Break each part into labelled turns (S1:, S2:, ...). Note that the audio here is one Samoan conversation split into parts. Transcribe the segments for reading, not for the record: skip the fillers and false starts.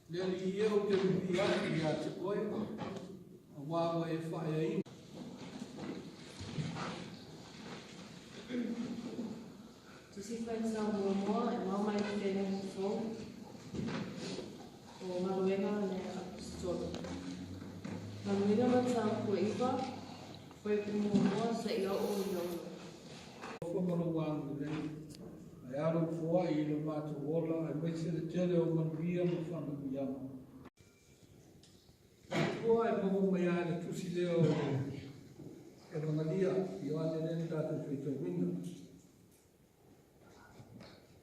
S1: Le Alii e ou te viviia atu ia te oe, auā ua e faaeaina.
S2: Tusi Faitau Muamua e maua mai le Faigata Fou o Galuega a le Aposetolo. Manuia Mataupu e 9, Fuaiupu muamua seia oo i le 6.
S1: Alofa ma lou agalelei, ae a lou foai i lo matou ola aemaise le tele o manuia ma faamanuiaga. Atua e maua mai lava i le tusi lea o le Evagalia, Ioane lea na tatou faitauina.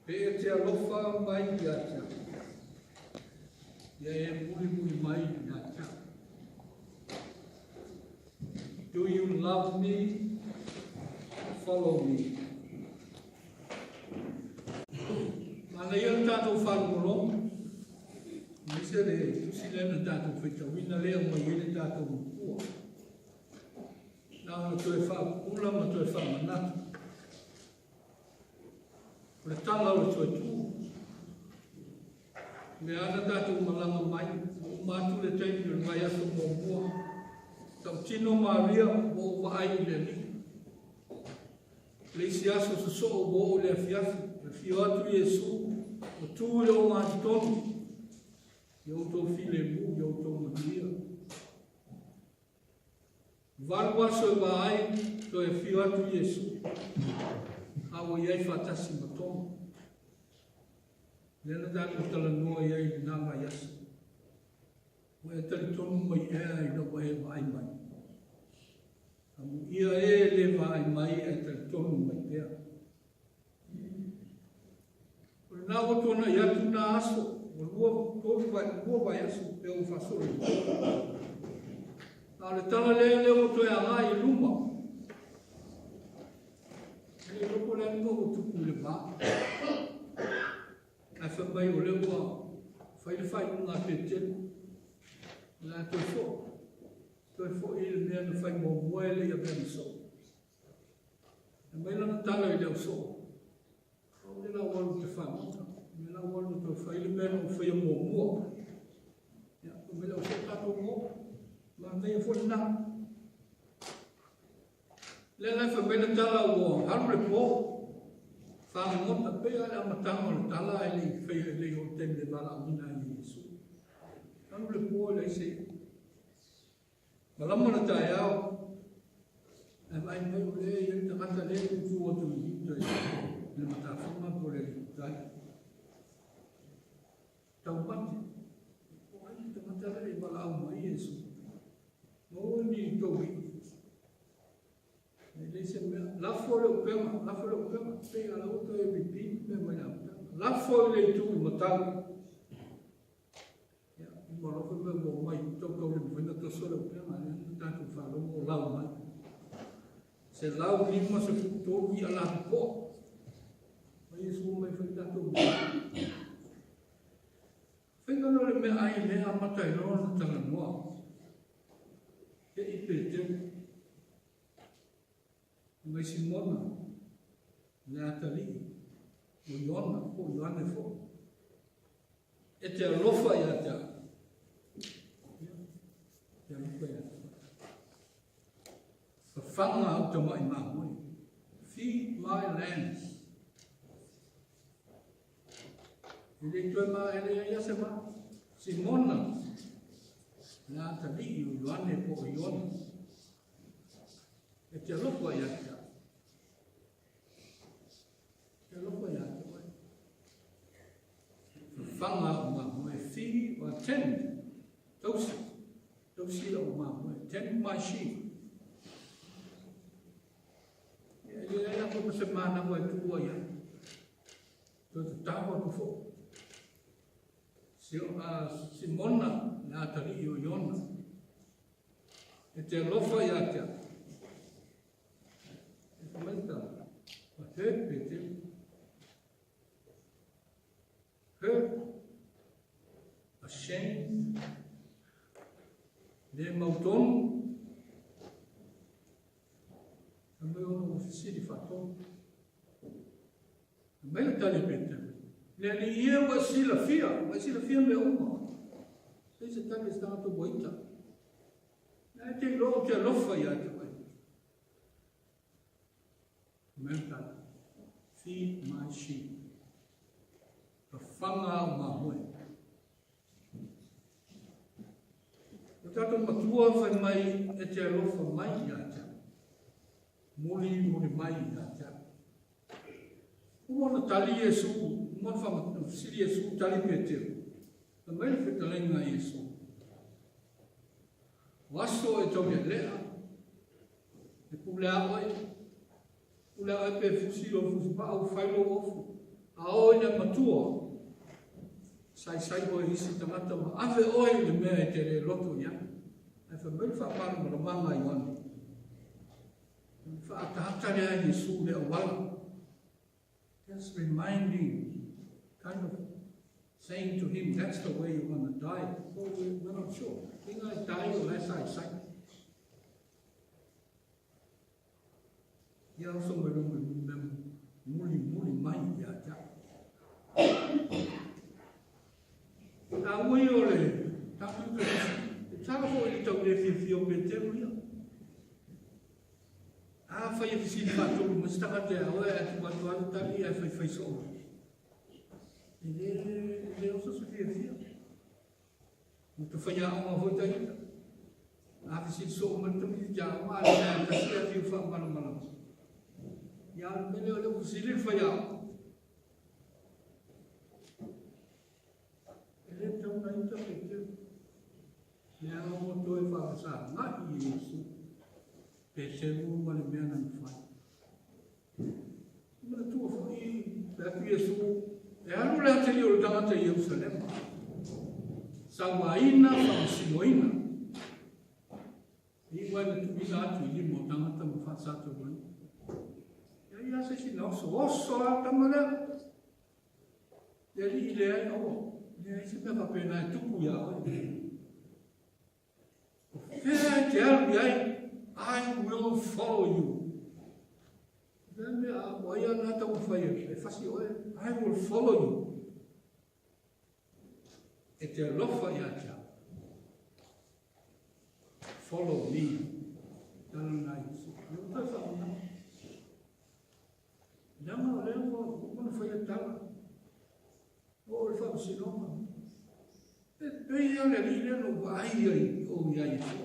S1: Pe e te alofa mai ia te au, ia e mulimuli mai ia te au. Do you love me? Follow me. Manaia le tatou faalogologo, aemaise le tusi lea na tatou faitauina lea mai ai le tatou mapua. Na ona toe faapupula ma toe faamanatu. O le tala o le toe tu. Mea ana tatou malaga mai, ua uma atu le taimi o le vaiaso muamua. Tautino Maria ua ou vaai i le Alii. Le isi aso sosoo ua oo i le afiafi, afio atu Iesu, ua tu i le ogatotonu, ia outou filemu, ia outou manuia. Valu aso e va ai, toe afio atu Iesu, a ua i ai faatasi ma Toma. Lea na tatou talanoa i ai i lena vaiaso. Ua e talitonu mai ea ina ua e vaai mai? Amuia e le vaai mai ae talitonu mai pea. O lena ua tuanai atu na aso, ua lua, tolu vai, lua vaiaso pea ua faasolo i A o le tala lea lea ua toe agai i luma. E le iloa po o le a le mea ua tupu i le va. Ae fai mai o lea ua fai le faaiuga a Petelo. O le a toe foi. Toe foi i le mea na fai muamua e le i avea ma soo. E mai lana tala i le au soo. Aole la ua alu te fagota. Me la ua alu toe fai le mea na ou faia muamua. Ia, fai mai le au soo tatou mo. Manaia foi lena. Lea la e fai mai le tala ua alu le po. Fagogota pei lava le amataga o le tala ae le i faia e le i oo i le taimi e valaauina ai e Iesu. Alu le po e leai se i'a. Malama le taeao, ae vaai mai o lea e i ai le tagata lea e tutu atu i uta i le matafaga po o le alii tai. Taumate, o ai le tagata lea e valaau mai Iesu? Maua ni tou i'a. E leai se mea. Lafo le upega, lafo le upega. Pei a la ua toe repeat mea mai le amataga. Lafo i le itu i matau. Ia, uma loa foi mea ua omai tautau le mafai ona toso le upega, lea na tatou faalogo o lau mai. 153 i'a lapopoa. Mai Iesu mai fai tatou mea. Faiga loa le meaai lea amata ai loa ona talanoa. Te i Peteru. Mai Simona, le atalii, o Iona, po o Ioane foi. E te alofa ia te au. Ia, te alofa ia te au. Fafaga au tamai mamoe. Feed my lambs. E le toe ma e le ia se ma. Simona, le atalii o Ioane po o Iona. E te alofa ia te au. Te alofa ia te oe. Fafaga au mamoe, feed or tend. Tausi. Tausi au mamoe. Tend my sheep. Ia, e leai lava ma se manawa e tuua i ai. Toe tatalo atu foi. Simona, le atalii o Iona. E te alofa ia te au. E fai mai le tala, ua hurt Petelu. Hurt, ashamed, le mautonu, fai mai ona ua fesili faatonu. Fai mai le tali a Petelu, Le Alii e, ua e silafia, ua e silafia mea uma. Leai se tali a se tagata ua ita. Lea e te iloa ou te alofa ia te oe. Mea le tala, feed my sheep. Fafaga au mamoe. O tatou matua fai mai e te alofa mai ia te au. Muli muli mai ia te au. Uma ona tali Iesu, uma ona fesili Iesu tali Peteru. Fai mai le fetalaiga a Iesu. O aso e taulealea, e pule a oe, pule a oe pe fusi lou fusi paa ua fai lou ofu. A o i le matua, saisai oe isi tagata ma ave oe i le mea e te le loto i ai. Ae fai mai le faamalamalamaga a Ioane. Faataata lea Iesu le auala. Just reminding, kind of saying to him, that's the way you're going to die. So we're not sure. Inga e tai o lai sai sai. Ia oso mai longo me muli muli mai ia te A ui o le tatou te e tala foi le tau le fiafia o Peteru ia. A fai e fesili faatolu mai se tagata ia oe ae tuu atu lava le tali ae faifai soo mai. E le, e le oso se fiafia. Ua ta faiaoga foi ta ita. A fesili soo mai le tamaitiiti aoga, a le mea e tasi a fiu faamalamalama. Ia, o le mea lea o lea ua fesili le faiaoga. E le tatau ona ita Peteru. Leaga ua toe faafesagai i Iesu Peteru ma le mea na na fai. Manatua foi pe atu Iesu e alu le atili o le tagata i Ierusalema. Sauaina, faamasinoina. E iu ai na tuuina atu i lima o tagata ma faasatauaina. Ia ia se isi na oso oso lava le tama lea. Le alii leai aua, leai se mea faapena e tupu iā oe. O fea e te alu i ai, I will follow you. Le mea a o ai ana taumafai e fasi oe, I will follow you. E te alofa ia te au. Follow me. Tala na Iesu. Le uta whaona. Leaga o lea ua uma ona fai le tala, ua oo i le faamasinoga. E pei lava le alii lea na ou vaai ai i o ia Iesu,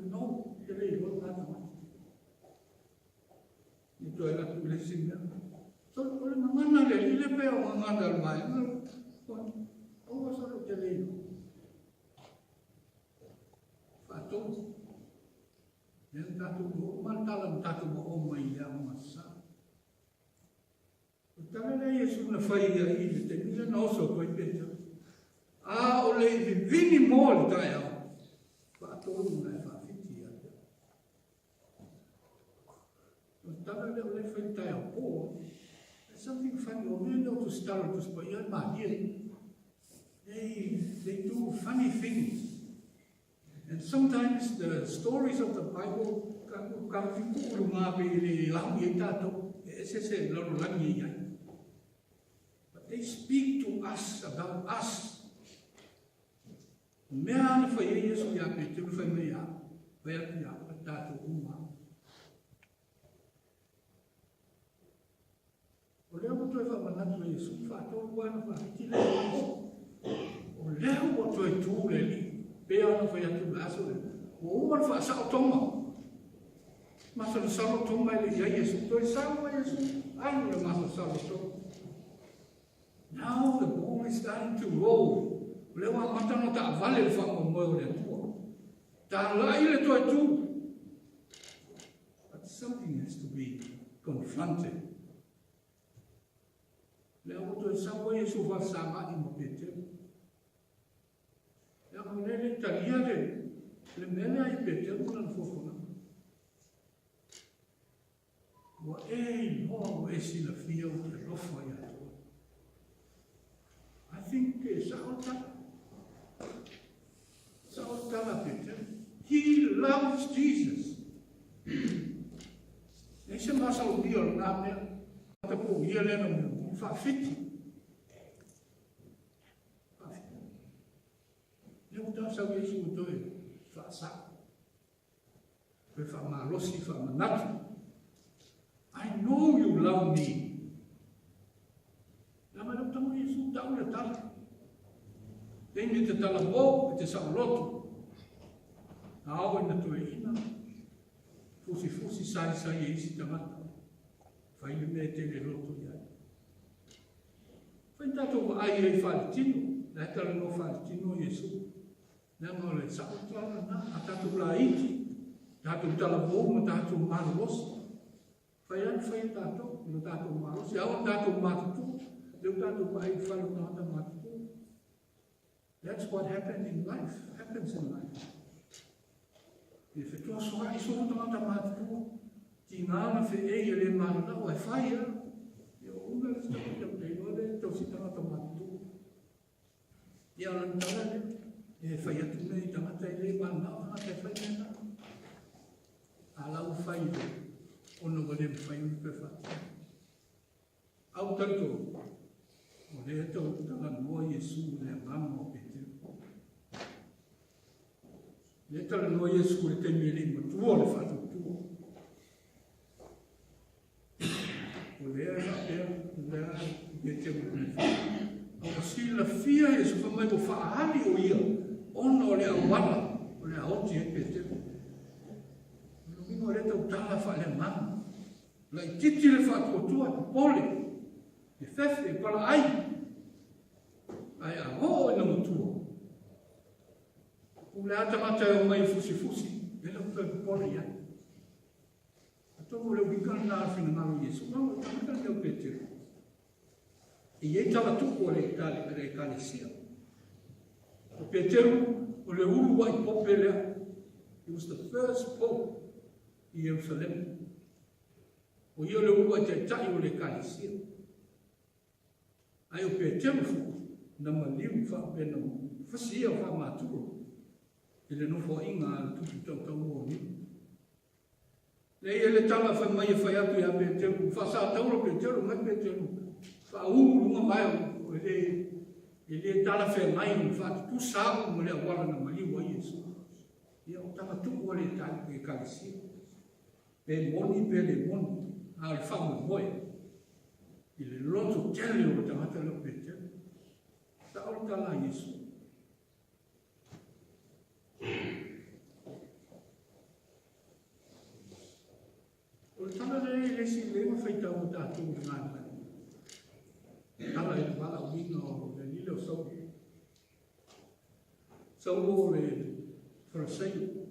S1: no, e le iloa lena tagata. Ni toe alu atu i le isi mea. So, o le gagana a le alii lea pei o gagana a le vaega, aua solo ou te le iloa. Faatonu. Lea na tatou oo ma le tala na tatou oo mai i le aoga sa. O le tala lea Iesu na fai ia i le taimi lea na oso atu ai Peteru. A o le i vivini moa le taeao, faatonu na e faafiti ia te au. O le tala lea o lea e fai le taeao po. There's something funny. O mea lea o tusitala o tusipaia e malie. They do funny things. And sometimes the stories of the Bible, ka ka whipu ngā pe i le lahu i ai tātou, e ese se lalolagi e i ai. But they speak to us about us. O mea ana whai e Iesu ia Peteru whai mai a, whai atu ia a tātou uma. O lea ua toe faamanatu e Iesu, faatolu ana faafiti le O lea ua toe tu le alii, pei ona fai atu le aso lea. Ua uma ona faasao Toma. Masalosalo Toma e le i ai Iesu. Toe sau ai Iesu, alu le masalosalo Toma. Now the ball is starting to roll. O lea ua amata ona taavale le faamoemoe o le Atua. Talai le toe tu. But something has to be confronted. Lea ua toe sau ai Iesu faafesagai ma Peteru. Lea ua le le talia le, le mea lea i Peteru ma lana fofonaga. Ua e iloa ua e silafia ou te alofa ia te oe. I think e sao le tala. Sao le tala Peteru. He loves Jesus. Nei se masalomia o lena mea. Ta po ia lea na mulimuli faafiti. Faafiti. Lea ua na sau Iesu e toe faasao, toe faamalosi, faamanatu. I know you love me. Leaga lea ua tago Iesu tau le tala. Taimi e te talamo, e te saoloto. A oo ina toeaina, fusifusi saisai e isi tagata. Fai le mea e tele loto i ai. Fai tatou vaai ai faaletino, la e talanoa faaletino Iesu. Leaga o le sao tala lena, a tatou laiti, tatou talavou ma tatou malolosi. Fai lava le fai a tatou, i lo tatou malosi. A oo ina tatou matutua, lea ua tatou vaai i le fale o tagata matutua. That's what happened in life, happens in life. E fetuasoa'i soo tagata matutua, tiga na fe'ei e le manana'o ae fai a. Ia o una le isi tamaiti ou te iloa lea e tausi tagata matutua. Ia o lana tala lea, e fai atu mea i tagata e le manana'o tagata e fai mea na. A la ua fai ona ua le mafai ona toe faatino. A ua talitonu, o lea e tau talanoa Iesu i le agaga o Peteru. Lea e talanoa Iesu i le taimi e le i matua le faatuatua. O lea e faapea, o lea Peteru e fai. A ua silafia Iesu fai mai ua faaali o ia ona o le auala o le a oti ai Peteru. O le uiga o lea tautala faaleagaga. Laititi le faatuatua e popole, e fefe, e palaai, ae a oo ina matua, pule a tagata e omai e fusifusi, e le o toe popole i ai. Atonu o le uiga lena o le finagalo o Iesu, na o le tagata lenei o Peteru. E i ai tala tupu a le Ekalesia. O Peteru, o le uluai pope lea. He was the first pope i Ierusalema. O ia o le uluai taitai o le Ekalesia. Ae o Peteru foi, na maliu faapena fasi ia o faamatua i le nofoaiga a le tupu tautaua o Niu. Lea i le tala fai mai e fai atu ia Peteru, faasatauro Peteru, mai Peteru, faaū luga mae o e le, e le talafeagai ona faatutusa au ma le auala na maliu ai Iesu. Ia o tagatu'u a le Ekalesia, pe moni pe le moni, a o le faamoemoe i le loto tele o le tagata lea o Peteru. Sa'o le tala a Iesu. O le tala lea e le isi le ma faitau o tatou i le galuega. Tala i le valaauina o le alii lea o Saulo. Saulo o le Fariseio.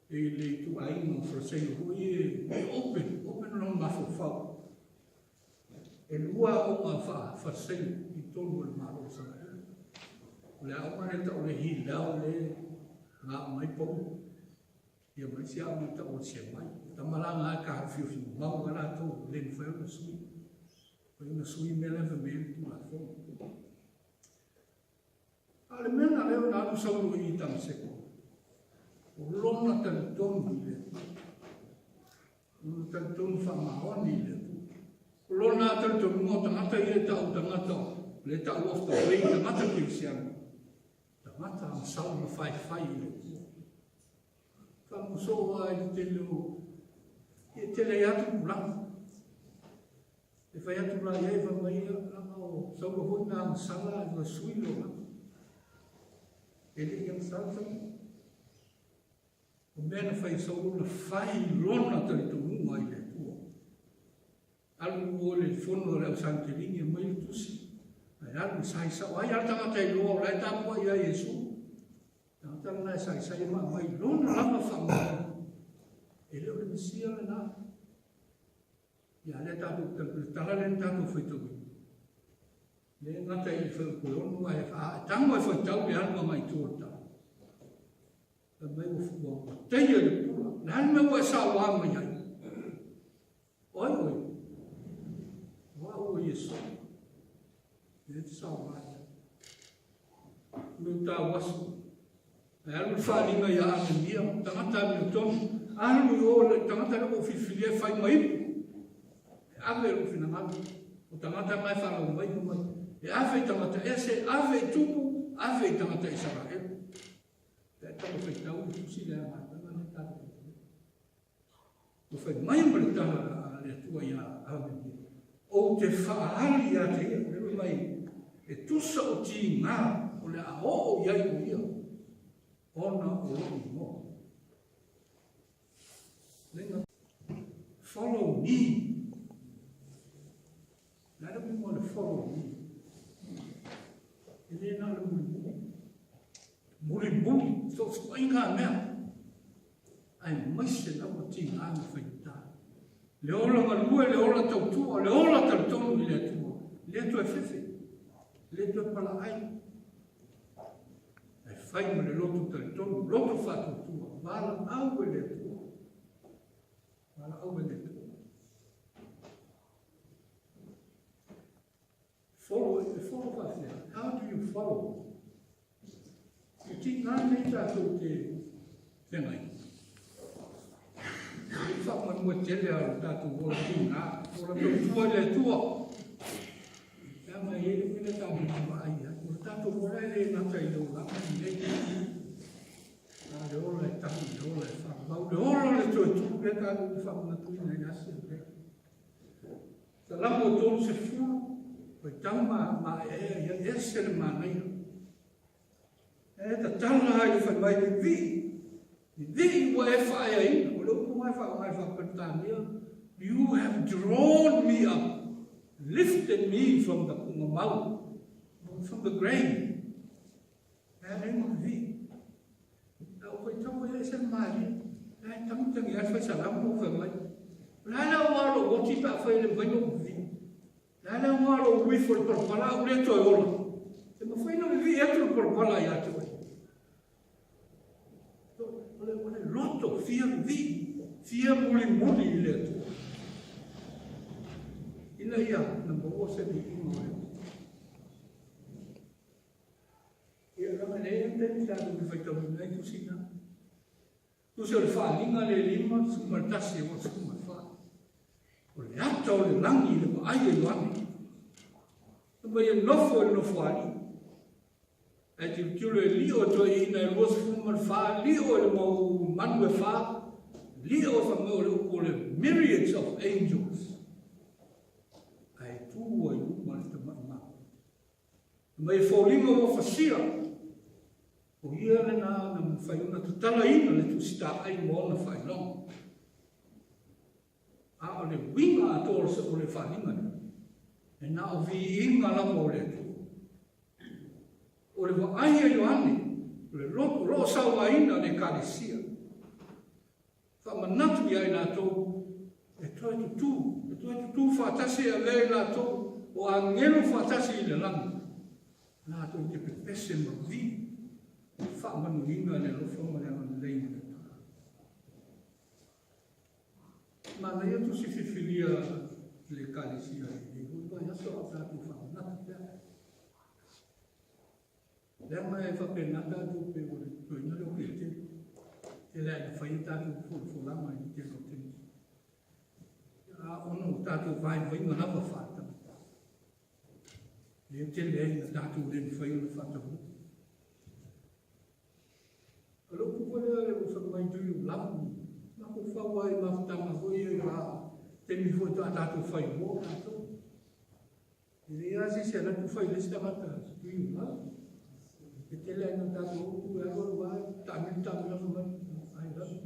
S1: E le ituaiga o Fariseio foi e open, open lona mafaufau. E lua aoga faa-Fariseio i totonu o le Malo o Isaraelu. O le aoga lea e tau o le Hillel lea na aoga ai Paulo. Ia ma isi aoga e tau o le Shammai. O tama la na e taofiofi mamao lava latou, e le mafai ona sui. Mafai ona sui mea la e fai mai ai le Tulafono. A o le mea na lea ona alu Saulo i Tamaseko, o lona talitonu i le Atua. O lona talitonu faamaoni i le Atua. O lona talitonuga o tagata ia e tau tagata, le tau of the way, tagata kerisiano. Tagata agasau ma faifai i le Atua. Faamuso lava i le tele o... E tele ai lava tupulaga. E fai atu la i ai, fai mai, leaga o Saulo foi na agasala i le sui lona. E le i agasala Saulo. O mea na fai e Saulo na fai lona talitonuga i le Atua. Alu o le fono a le au Sanetelini e aumai le tusi. Ae alu e saisao ai a le tagata e iloa o la e tapuai ia Iesu. Tagata lena e saisai e ma aumai lona lava faamaoniga. E le o le Mesia lena. Ia lea tatou le tala lea na tatou faitauina. Le gata i le fuaiupu e 6 ae a tago e faitau le alu agai i tua o le tala. Fai mai ua ua teia le pula. Le a le mea ua e sauā mai ai? O ai oe? O au o Iesu. E te sauā ai. Me tauaso. Ae alu le faaaliga ia Anania, tagata amiotonu, alu i o le tagata lea ua ou filifilia e fai ma ipu, e ave lou finagalo. O tagata na e faalau mai fai mai, e ave i tagata ese, ave i tupu, ave i tagata Isaraelu. Tama faitau i le tusi lea a galuega lea tatou faitauina. Ua fai mai ma le tala a le Atua ia Amemia, Ou te faaali ia te ia, le mai, e tusa o tiga o le a oo i ai o ia, ona o lou igoa. Lenga, follow me. Le a le uiga o le follow me? E le na o le mulimuli. Mulimuli, sosoaiga a mea. Aemaise lava tiga ma faigata. Le ola galue, le ola tautua, le ola talitonu i le Atua. Le toe fefe, le toe palaai. Ae fai ma le loto talitonu, loto faatuatua, valaau e le Atua. Valaau e le Atua. Follow, e follow faafefea? How do you follow? E tigā nei tātou te whengai. E whakamanua tele a o tātou ola tigā, ola tautua i le Atua. Pea mai e le uina tātou te vaai ai. O le tātou ola e le nata i le olaga i nei. A le ola e tahu, le ola e whakamau, le ola le toe tū, le tātou te whakamatuina i asia. Salamo 30, Faitau ma maeaea i ai, ese le manaia. E tatala ai le fai mai vivii, vivii ua e faaeaina. O le upu mai faaaoga i faa-Peretania, You have drawn me up, lifted me from the pungamau, from the grave. E alei ma vivii. A ua faitau foi ese le malie. La e tangitangi ai le fai salamo o fai mai. O le a le aoga o lou oti pe a fai e le mafai ona ou vivii? O le a le aoga o lou uifo i le palapala a ua le toe ola? E mafai ona vivii atu le palapala ia te oe. O le, o le loto fia vivii, fia mulimuli i le Atua. Ina ia na maua se viiga o le Atua. Ia, leaga e leai lava ni taimi tatou te faitauina ai tusi na. Tusi o le faaaliga le 51 e 64. O le ata o le lagi i le vaai a Ioane. Fai mai e nofo i le nofoalii. Ae tilotilo e lio e toeaiina e 24, lio e le mau manu e fa, lio e fai mai o le upu o le myriads of angels. Ae tu ai luma le tamai manu. Mai e foliga ua fasia, o ia lena na mafai ona tatalaina le tusitaai ma ona faailoga. A o le uiga atoa o le faaaliga lea, e na o viiga lava o le Atua. O le vaai a Ioane, o le loto, o lo o sauaina le Ekalesia. Faamanatu ia i latou e toe tutū, e toe tutū faatasi e avea i latou o agelu faatasi i le lagi, latou te pepese ma vi faamanuiga le alofa ma le agalelei o le Atua. Manaia tusi filifilia le Ekalesia i lenei foi vaiaso a o tatou faamanatu pea. Leaga e faapena tatou pe ua le totoina le oki e tele. Tele lava ina fai a tatou folafolaga i le tele o taimi. A ona o tatou vaivaiga lava faaletagata. Lea tele ai ina tatou le mafai ona faataunuu. O le upu foi lea ua fai mai, do you love me? Mafaufau lava i mafutaga foi ia i la taimi foi faatoa tatou fai moa tatou. E leai lava se isi e alu atu fai i le isi tagata, do you love me? E tele lava ina tatou upu e alu alu lava, taamilo taamilo fai mai, I love you.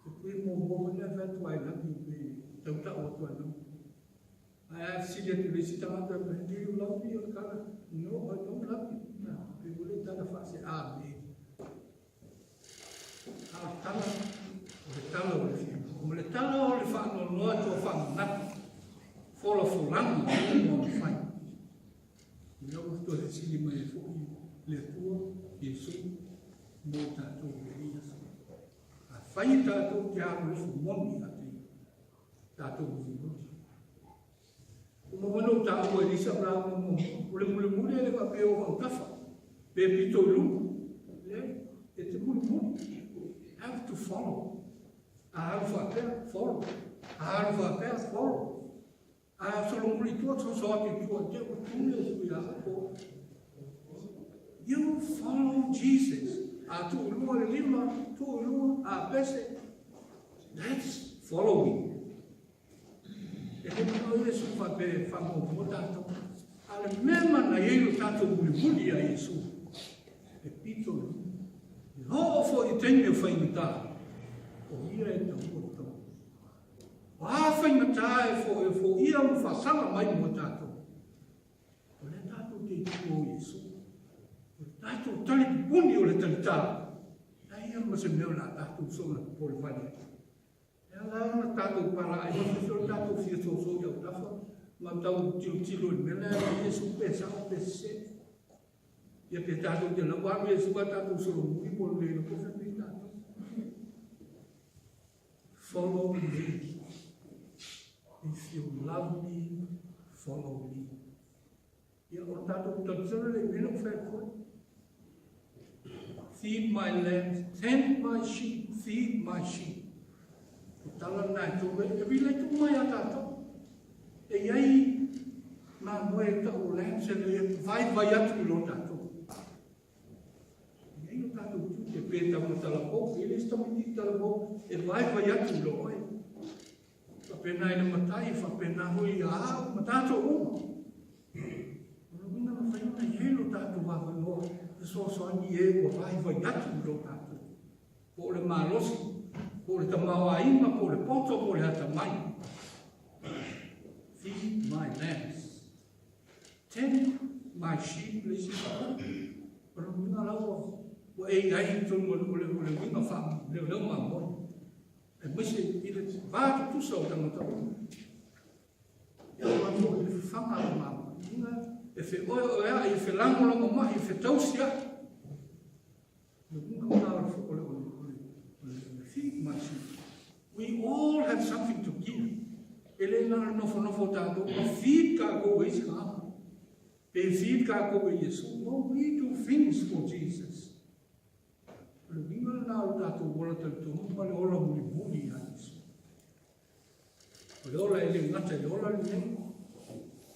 S1: E pei muamua foi lea fai atu I love you pe tautau atu I love you. Ae a fesili atu i le isi tagata, do you love me? O le tala, no, I don't love you. Pe ua le tala faase a me. A o le tala, o le tala o le fiafia. Ma le tala o le faanoanoa toa faamanatu, folafolaga o ona fai. Ia ua toe fesili mai ai foi le Atua, Iesu, mo tatou i lenei aso. Afai tatou te alolofa moni ia te Ia, tatou mulimuli. Ua maua ona ou taua i le isi au lauga muamua, o le mulimuli e le faapea ua autafa, pe pito i luma. Leai, e te mulimuli. Have to follow. A alu faapea, follow. A alu faapea, follow. A solomuli i tua, soso atu i tua, te ua tune o sui a follow. You follow Jesus. A tuu i luga le lima, tuu i luga, a pese. That's following. E le manao Iesu faapea e faamuamua tatou. A o le mea manaia i lo tatou mulimuli ia Iesu, e pito i luga. E oo foi i taimi o faigata, o ia e taua le taua. O a faigata e foia ma faasala mai mo tatou, o lea tatou te i tua o Iesu. O le tatou tali pupuni o le talitā, leai ia ma se mea o le a tatou soona popole vale ai. E ala ona tatou palaa'i ma fiafia o tatou fia soso i autafa ma tau tilotilo i le mea lea e Iesu pe sao pe sese. Ia pe tatou te lau alu Iesu a tatou solomuli po o le iloa po o fea mea tatou. Follow me. If you love me, follow me. Ia o tatou talitonu le mea ua fai atu ai. Feed my lambs, tend my sheep, feed my sheep. O tala na e tolu e relate uma ia tatou. E i ai nā moe e tau o lambs e le vaivai atu i lo tatou. E i ai lo tatou tiute pe tau talapou, pe le se tamaitiiti talapou, e vaivai atu i lo oe. Faapena i le matai, faapena foi ia au ma tatou uma. O le uiga na fai ona i ai lo tatou avanoa fesoasoani i e ua vaivai atu i lo tatou. Po o le malosi, po o le tamaoaiga, po o le poto, po o le atamai. Feed my lambs. Tend my sheep le isi faaupu. O le uiga la ua e i ai i totonu o le uiga faaleoleo mamoe. Aemaise i le va tutusa o tagata uma. Ia aua foi i le fafaga a le mamoe. Uiga e feoeoea'i, e felagolagomai, e fetausia'i. Le uiga lena o le, o le, o le, o le feed my sheep. We all have something to give. E le na o le nofonofo o tatou, ma feed tatou e isi tagata. Pe feed tatou e Iesu. No, we do things for Jesus. O le uiga lena o le tatou ola talitonu ma le ola mulimuli ia Iesu. O le ola e le gata i le ola lenei,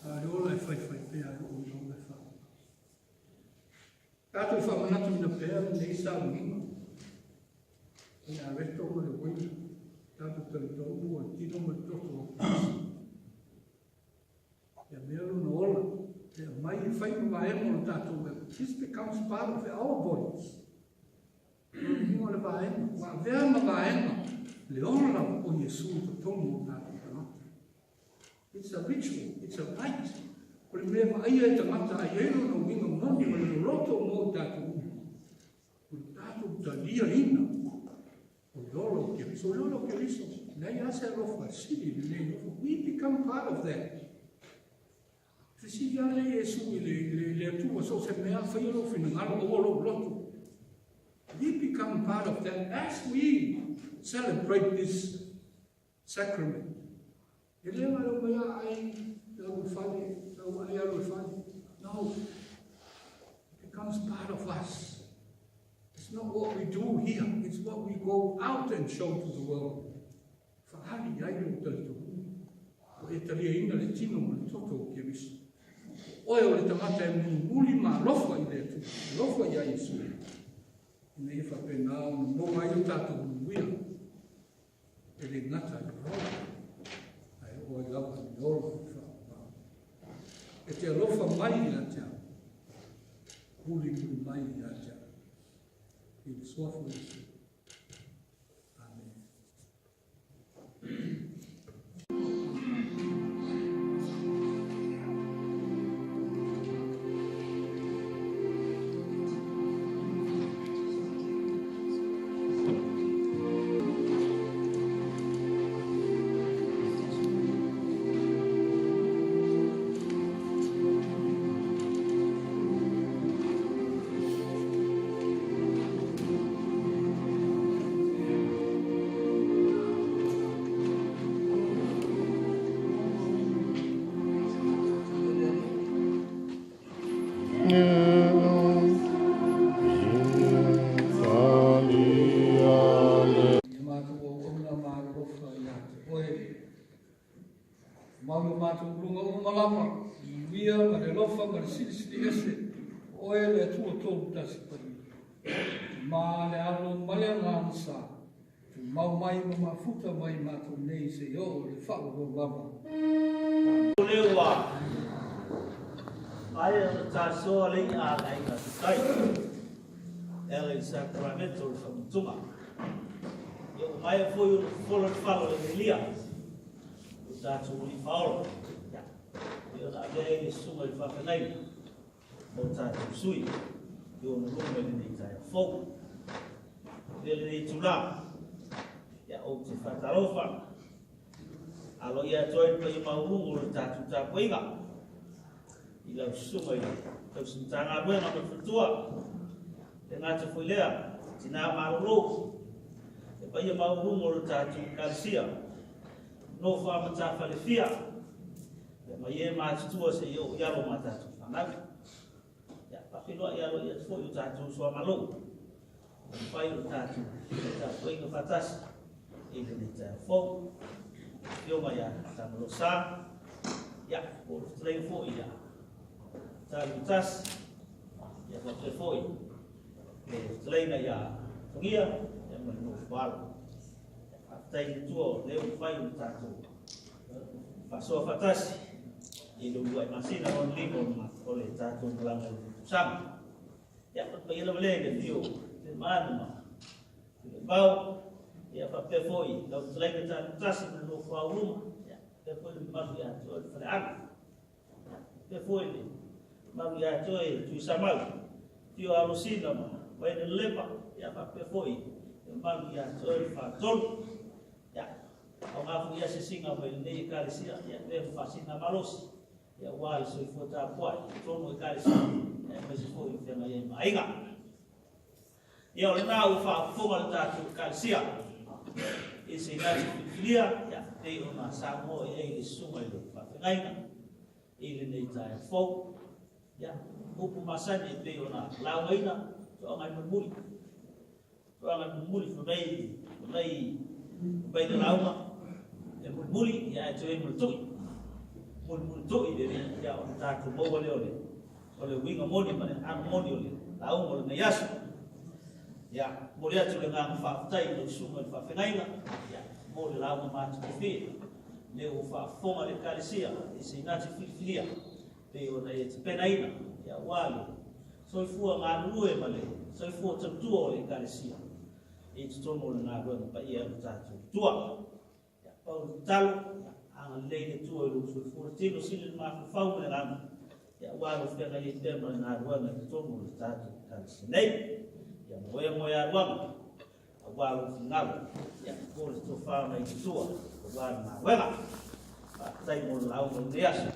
S1: a o le ola e faifai pea e oo i le ola e faa. Tatou faamanatuina pea lenei sauniga, o le areto ma le uaina, tatou talitonu o le tino ma le toto o Keriso. Ia mea lona ola, e aumai e fai ma vaega o le tatou mea. This becomes part of our bodies. O le uiga o le vaega, ua avea ma vaega le ola o Iesu i totonu o tatou tagata. It's a ritual, it's a rite. O le mea e vaaia e tagata a i ai lona uiga moni ma le loloto mo i tatou uma. O le tatou taliaina o le ola o Keriso. O le ola o Keriso, leai lava se alofa sili i lenei alofa. We become part of that. Fesili lava lea Iesu i le, le Atua, so o se mea, faia lou finagalo, aua lou loto. We become part of that as we celebrate this sacrament. E le na o mai ai au i fale, au ai alu i fale. No. It becomes part of us. It's not what we do here, it's what we go out and show to the world. Fa'ali ai lou talitonuga, ua e taliaina le tino ma le toto o Keriso. O oe o le tagata e mulimuli ma alofa i le Atua, alofa iā Iesu, ina ia faapena ona maua ai lo tatou manuia, e le gata i le ola, ae oo ai lava i le ola e faavavau. E te alofa mai ia te au, mulimuli mai ia te au, i le suafa o Iesu. Amene. E matou auauna ma alolofa ia te oe. Mau lo matou uluga uma lava, i manuia ma le alofa ma le silisili ese, o oe le Atua tolu tasi paia. Ma le Alo ma le Agaga Sa, tumau mai ma mafuta mai matou nei seia oo i le faavavau lava. Amene.
S3: Lea ua maea ona tasoa le i'a a le aiga tai e ala i le sakaramento o le faamutuga. Ia ua maea foi ona fofola le fala o le Evelia o tatou alii faaola. Ia ona avea ai le susuga i le faafeagaiga o tatou sui i ona luma i lenei taeao fou. I lenei itula, ia ou te faatalofa aloaia atu ai le paia maualuga o le tatou tapuaiga i lau susuga i le tausi Matagaluega ma le faletua, le gata foi lea, tina malolo, le paia maualuga o le tatou Ekalesia, nofo a matafalefia, Ia mai e matutua se i oo i alo ma tatou fanau. Ia faafeiloai aloaia atu foi o tatou suamalou. Ua mafai o tatou tapuaiga faatasi i lenei taeao fou. Afioga ia Tamalosa, ia po o le fetalaiga foi ia Talu Tasi, ia faapea foi le fetalaiga ia Togia, ia ma le nofo alo. Faafetai i le Atua o lea ua mafai ona tatou faasoa faatasi i le uluai masina lona lima o le tatou malaga i le tausaga. Ia, o le paia lava lea i le afio o Temanu ma Tuilaivao, ia faapea foi lau fetalaiga Talutasi ma le nofo auluma, ia faapea foi le mamalu ia te oe le Faleaga, ia faapea foi le mamalu ia te oe Tuisamau, afio Alosina ma Vainalelepa, ia faapea foi le mamalu ia te oe le Faletolu. Ia, aoga foi ia asiasiga mai lenei Ekalesia, ia avea ma faasiligamalosi, ia aua le soifua tapuai i totonu o Ekalesia, ia aemaise foi o feagai ai ma aiga. Ia, o lena ua faafofoga le tatou Ekalesia i se inati filifilia, ia, pei ona saunoa i ai le susuga i le faafeagaiga i lenei taeao fou. Ia, upu masani e pei ona laugaina, toaga e mulimuli. Toaga e mulimuli fai mai, fai mai le lauga, e mulimuli, ia ae toe ma le tui. Mulimuli tui le alii, ia ona tatou maua lea o le, o le uiga moni ma le ano moni o le lauga o lenei aso. Ia, momoli atu le agaga faafetai i lau susuga i le faafeagaiga, ia, mo le lauga matagofie. Lea ua faafofoga le Ekalesia i se inati filifilia, pei ona e tapenaina, ia, aua le soifua galulue ma le soifua tautua o le Ekalesia i totonu o le galuega paia a lo tatou Atua. Ia, pau le tatalo, ia, agalelei le Atua i lou soifua le tino, sili le mafaufau ma le agaga, ia, aua lou feagai ai pea ma le galuega i totonu o le tatou Ekalesia nei. Ia moea moealuaga, aua lou finagalo, ia, mo le tofa mai le Atua, aua le galuega. Faafetai mo le lauga i lenei aso.